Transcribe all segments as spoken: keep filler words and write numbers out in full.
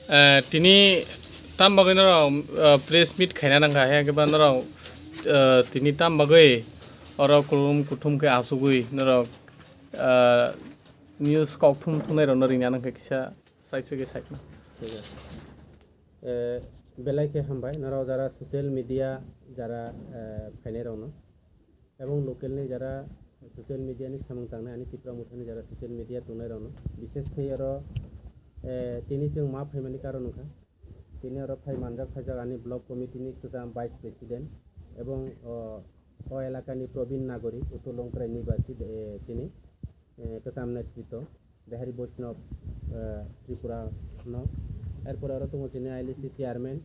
Eh, tini tam bagwi norok, eh, press meet khaina nangkha, hai khe ba norok, eh, tini tam bagwi oro kulum kuthum khe asugwi norok, eh, news kokthum thumnai rokno ringna nangkha kisa saichwgwi sakna. Thik ache. Eh, belai khe hambai norok jara social media jara, eh, phainai rokno. Ebong local ni jara social media ni samung tangnai ani Tipra Motha ni jara social media tongnai rokno, bishes khe oro, eh, tini chwng ma phaimani karon wngkha, tini oro phai manjak phaijak ani block committee ni kwcham vice president ebong o, o elaka ni Probin Nagori, Uttor Longprai nibasi, eh, chini, eh, kwcham netritwo. Behari Boishnov, eh, Tripura no. Erpore oro tongo chini I L C chairman,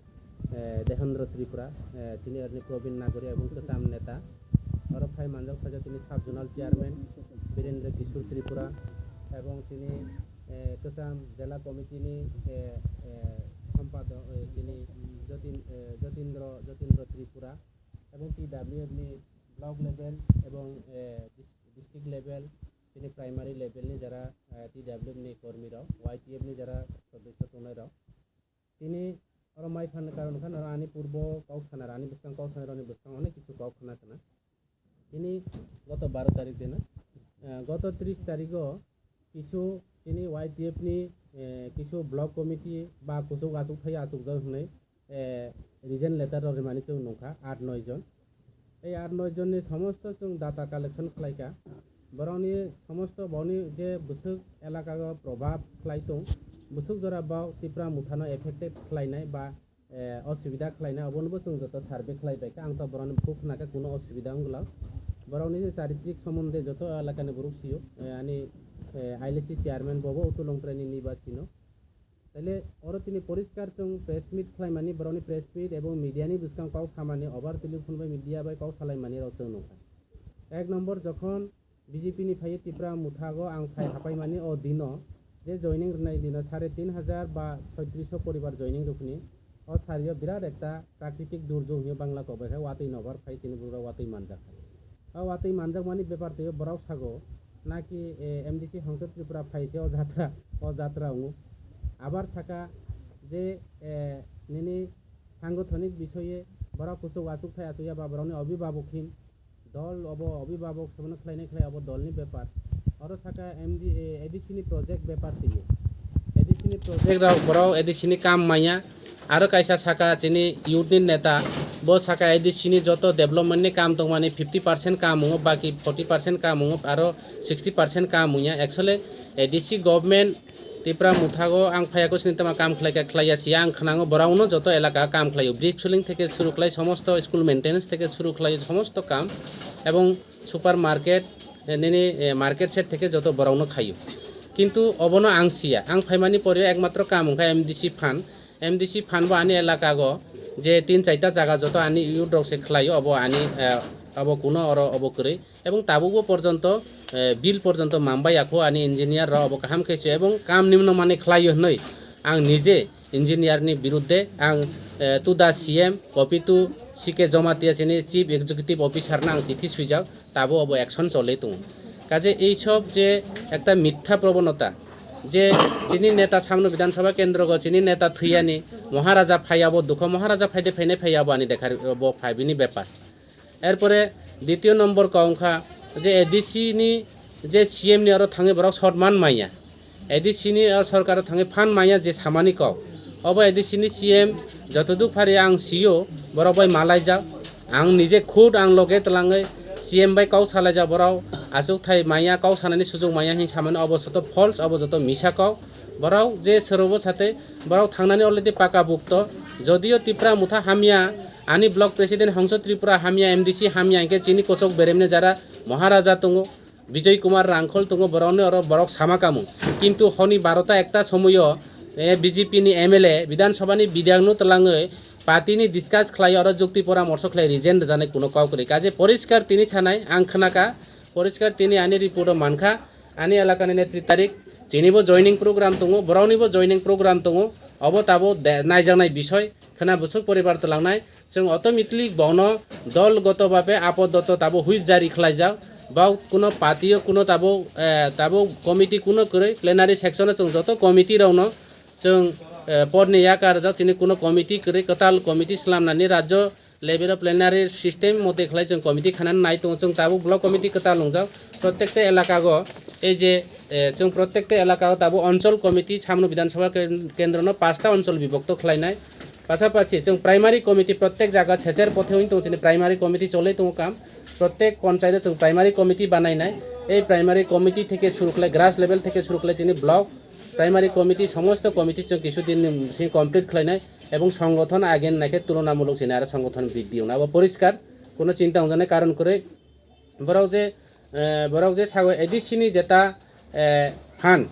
eh, Dehendra Tripura, eh, chini erni Probin Nagori ebong kwcham neta. Oro phai manjak phaijak chini sub zonal chairman Birendra Kishore Tripura ebong chini, eh, kwcham jela committee ni, eh, eh, sompadok, eh, chini Jotin-, eh, Jotindra, Jotindra Tripura ebong T W F ni block level ebong, eh, dis-, district level chini primary level ni jara, eh, T W F ni kormi rok, Y T F ni jara sodosyo tongnai rok. Tini oro mai phan karon kha, noro ani purbo kok sana, ani bwskang kok sana rokni bwskang onek kisu kok khna kana. Tini goto baro tarik dena, eh, goto tris tarigo kisu chini Y T F ni, eh, kisu block committee ba kusuk asuk thai asuk jok hwnwi, eh, resign letter rok rimani chwng nungkha, aat noi jon. Ei aat noi jonni somosto chwng data collection khlaikha. Borokni somosto boni je bwswk elaka o probab khlai tong, bwswk jora bo Tipra Mothano affected khlainai ba, eh, osubida khlainai, obonobo chwng joto survey khlaibaikha. Ang to borokni bukhuk khnakha, kuno osubida wngwlak. Borokni je charitrik somonde joto elakani borok sio, eh, ani, eh, I L C chairman bobo Uttor Longprai ni nibasino. Taile oro tini poriskar chwng press meet khlaimani, borokni press meet ebong media ni bwskang kok samani, over telephone bai media bai kok salaimani rok chwng nukha. Ek nombor, jokhon B J P ni phaiwi Tipra Mothago ang phai hapaimani o dino, je joining rwnai dino sare tin hajar ba soitrish poribar joining rwphini, o sario birat ekta prakritik durjog hinwi Bangla kok bai khe watwi nobar phai chini borok watwi manjak. O watwi manjakmani bepar twiwi borok sago, naki, eh, M D C Hongso Tripura phai se o jatra, o jatra wngo. Abar saka je, eh, nini sangothonik bisoye borok kuchuk achuk thai achuk ya ba borokni obibabok hin dol obo obibabok sobono khlainai khlai obo dolni bepar. Oro saka M D, eh, A D C ni project bepar twiwi. A D C ni project rok borok A D C ni kam manya. Aro kaisa saka chini youth ni neta, bo saka A D C ni joto development ni kam tongmani fifty percent kam wngo, baki forty percent kam wngo, aro sixty percent kam wngya. Actually, A D C government Tipra Mothago ang phaiya khe sini tama kam khlaikha khlaiya siya ang khwnango, borokno joto elaka kam khlaio, brick soling theke suru khlai somosto school maintenance theke suru khlai somosto kam, ebong super market, eh, nini, eh, market shed theke joto borokno khaio. Kintu obono ang siya, ang phaimani pore ekmatro kam wngkha M D C fund, M D C fund bo ani elaka go je tin chaita jaga joto ani youth rok se khlaio, obo ani, eh, obo kuno oro obo kwrwi. Ebong tabukbo porjonto, eh, bill porjonto mambai yakho ani engineer rok obo kaham khe se ebong kam nimno mane khlaio hwnwi ang nije engineer ni birudde ang, eh, to the C M, copy to C K Jomatia chini chief executive officer no ang chithi swijak. Tabo obo action choli tongo. Kaje ei sob je ekta mitha probonota, je chini neta samno Bidhan Sabha kendro go chini neta thwiyani, Maharaja phaiya bo dukho, Maharaja phaide phainai phaiya bo ani dekha bo phaibini bepar. Erpore ditiyo nombor kok wngkha je A D C ni je C M ni aro thangwi borok sotman manya. A D C ni o sorkar o thangwi phan manya je samani kok. Obo A D C ni C M jotoduk phari ang sio, borok bai malaijak. Ang nije khud ang loge twlangwi C M bai kok salaijak, borok achukthai manya, kok sanani sujok manya hin samani, obo joto false, obo joto misa kok. Borok je sorobo sate borok thangnani already paka bukto. Jodio Tipra Motha hamya, ani block president Hongso Tripura hamya, M D C hamya, hinkhe chini kochok beremne jara Maharaja tongo. Bijoy Kumar Rangkhol tongo, borokni oro borok sama kamo. Kintu honi barota ekta somoyo, eh, B J P ni M L A Bidhan Sabha ni bidhayok no twlangwi party ni discuss khlai oro jukti poramorso khlai resign rwjani kuno kok kwrwi. Kaje poriskar tini sanai ang khnakha, poriskar tini ani report o mankha, ani elaka ni netri tarik chini bo joining program tongo, borokni bo joining program tongo, obo tabo de-, naijaknai bisoi khna bwswk poribar twlangnai. Chwng automatically bono dol goto babe apodotto tabo whip jari khlaijak. Bau kuno party o kuno tabo, eh, tabo committee kuno kwrwi plenary section o chwng joto committee rokno chwng eh, porni yakar jak chini kuno committee kwrwi kwtal committee slamnani rajyo level o plenary system mote khlai chwng committee khanani nai tongo. Chwng tabuk block committee kwtal wngjak, protekta elaka go ei je, eh, chwng protekta elaka o tabuk onchol committee samno Bidhan Sabha ken-, kendro no pasta onchol bibokto khlainai. Pasapasi chwng primary committee protek jaga seser pothe wng tong chini primary committee cholai tongo kam. Protek ponchayat o chwng primary committee banainai. Ei primary committee theke suru khlai, grass level theke suru khlai tini block primary committee, somosto committee chwng kisu din ni simi complete khlainai ebong songothon agen naikhe tulonamulok chini aro songothon briddhi wngnai. Abo poriskar, kuno chinta wngjaknai karon kwrwi. Borok je, eh, borok je sago A D C ni jeta, eh, fund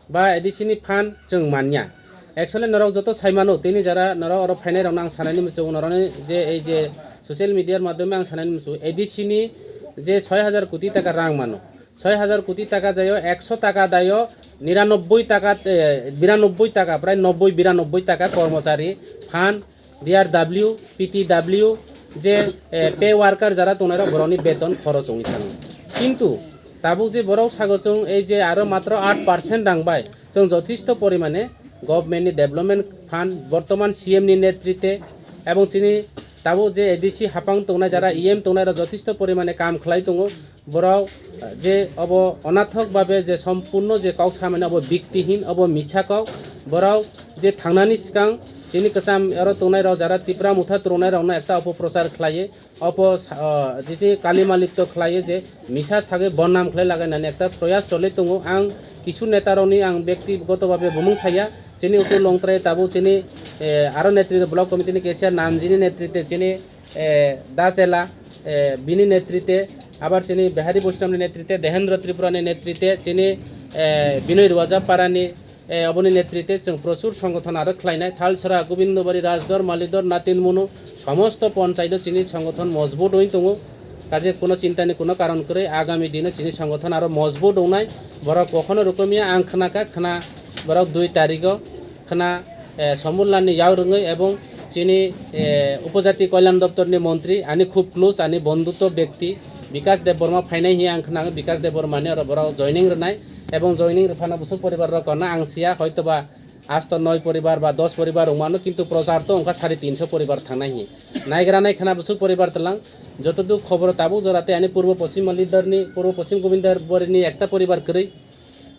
ba A D C ni fund chwng manya. Actually norok joto sai mano, tini jara norok oro phainai rokno ang sanani muchungo, norokni je ei je social media r madhyome ang sanani muchungo, A D C ni je soi hajar koti taka rang mano, soi hajar koti taka dayo, ekso taka dayo, niranobboi taka, eh, biranobboi taka, prai nobboi biranobboi taka kormochari fund, D R W, P T W, je, eh, pay worker jara tongnai rok borokni beton khoroch wngwi thango. Kintu tabuk je borok sago chwng ei je aro matro aat percent rang bai chwng jothesto porimane government ni development fund bortoman C M ni netrite ebong chini tabuk je A D C hapang tongnai jara E M tongnai rok jothesto porimane kam khlai tongo. Borok, eh, je obo onathok babe je sompurno je kok samani obo biktihin, obo misa kok. Borok je thangnani swkang chini kwcham oro tongnai rok jara Tipra Motha tongnai rokno ekta opoprochar khlaiwi, opo sa-, o, je, je Kali Malipto khlaiwi je misa sagwi bodnam khlai lagainani ekta proyas choli tongo. Ang kisu neta rokni ang bektigoto babe bumung saya, chini Utul Longtrai tabuk chini, eh, aro netrite block committee ni cashier Namjini netrite chini eh, Dachela, eh, bini netrite, abar chini Behari Boishnabni netrite, Dehendra Tripurani netrite, chini, eh, Binoy Ruajaparani, eh, oboni netrite chwng prochur songothon aro khlainai. Thalsora, Gobindobari, Rajdor, Malidor, Natin Munu, somosto ponchaito chini songothon mojbut wngwi tongo. Kaje kuno chintani kuno karon kwrwi, agami dino chini songothon aro mojbut wngnai. Borok kokhono rokomya ang khnakha, khna borok dui tarigo khna, eh, Somulani yak rwngwi ebong chini, eh, Upojati Kalyan Doptorni montri, ani khub close, ani bondhutto bekti Bikash Debbarma phainai hiya ang khna, Bikash Debbarmani oro borok joining rwnai ebong joining rwphano bwswk poribar rok kono ang siya, hoitoba asto noi poribar ba dos poribar wngmano, kintu prochar to wngkha sare tinso poribar thangnai hi. Naigra nai khna bwswk poribar tlang, jotoduk khobor tabuk jora tei ani purbo poschim leader ni, purbo poschim Govinda Bori ni ekta poribar kwrwi.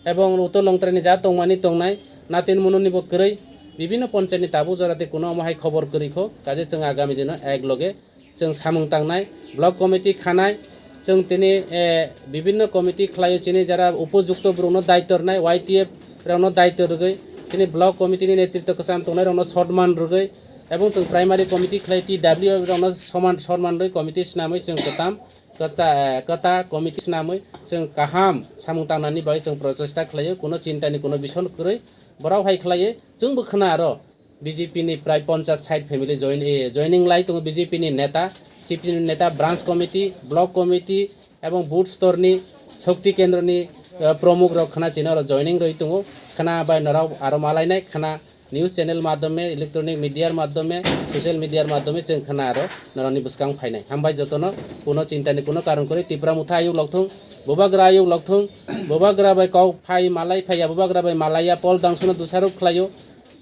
Ebong Utul Longtrai ni ja tongmani tongnai, Natin Munu ni bo kwrwi, bibinno ponchayat ni tabuk jora tei kuno omo hai khobor kwrwi kho, kaje chwng agami dino ek loge chwng samung tangnai, block committee khanai, chwng tini, eh, bibinno committee khlaio chini jara upojukto borokno daityo rwnai, Y T F rokno daityo rwgwi, tini block committee ni netritwo kwcham tongnai rokno sotman rwgwi, ebong chwng primary committee khlai T W F rokno soman sotman rwgwi committee swnamwi chwng kwtam kwta, eh, kwta committee swnamwi chwng kaham samung tangnani bagwi chwng prochesta khlaio, kuno chintani kuno bison kwrwi borok hai khlaiwi chwngbo khna aro B J P ni prai ponchas sait family join, eh, joining lai tongo B J P ni neta, C P M ni neta, branch committee, block committee ebong booth store ni shokti kendro ni, eh, promukh rok khna chini oro joining rwi tongo, khna bai norok aro malainai khna. News channel madhyome, electronic media madhyome, social media madhyome chwng khna aro norokni bwskang phainai. Hambai jotono, kuno chintani kuno karon kwrwi, Tipra Motha ayuk lokthung, Bubagra ayuk lokthung, Bubagra bai kok phai malai phaiya, Bubagra bai malaiya, Paul Dangsuno dusarop khlaio,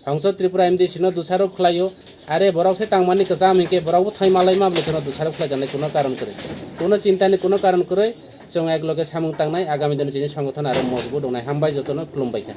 Hongso Tripura M D C no dusarop khlaio, are borok se tangmani kwcham hinkhe borokbo thai malai ma bwlai chwngno dusarop khlaijaknai kuno karon kwrwi. Kuno chintani kuno karon kwrwi, chwng ek loge samung tangnai, agami dino chini songothon aro mojbut wngnai. Hambai jotono, khulumbai kha.